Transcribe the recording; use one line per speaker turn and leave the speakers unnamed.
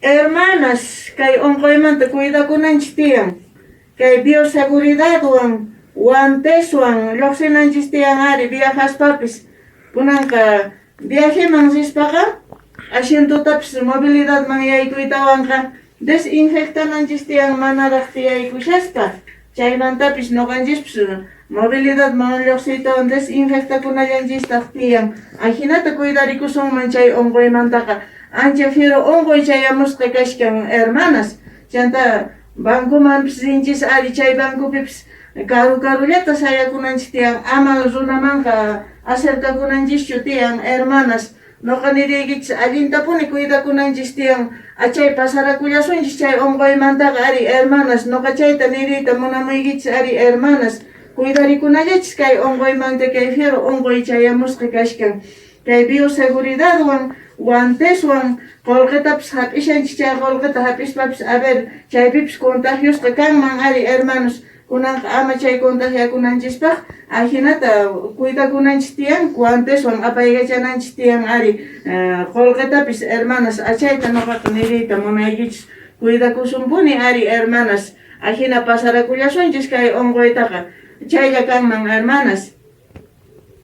Hermanas, kay unquymanta cuidakunanchik tiyan. Kay bioseguridadwan, guanteswan lluqsinanchik tiyan ari viajaspapis. Kunanqa viajeman rispaqa asientotapis movilidadman yaykuytawanqa desinfectananchik tiyan manaraq tiyaykushaspa. Chaymantapis noqanchispis movilidadman lluqsiytawan desinfectakunallanchistaq tiyan. Ajinata cuidarikusunman chay unquymantaqa. Ancha fiero unquy chayamusqa kashkan, hermanas. Chanta bancomanpis rinchis ari, chay bancopipis karu karullata sayakunanchik tiyan, ama runamanqa acercakunanchischu tiyan, hermanas. Noqa niriykichis, allintapuni cuidakunanchis tiyan, achay pasarakullasunchis chay unquymantaqa ari, hermanas. Noqa chayta niriyta munamuykichis ari, hermanas. Cuidarikunallachis kay unquymanta, kay fiero unquy chayamusqa kashkan. Kay bioseguridadwan, guanteswan, qolqetapis hap'ishanchis, chay qolqeta hap'ispapis, a ver, chaypipis contagiosqa kanman ari, hermanos. Kunanqa ama chay contagiakunanchispaq ajinata cuidakunanchis tiyan, guanteswan apaykachananchis tiyan ari qolqetapis, hermanas. Achayta noqaqa niriyta munaykichis. Cuidakusunpuni ari, hermanas. Ajina pasarakullasunchis kay unquytaqa. Chaylla kanman, hermanas.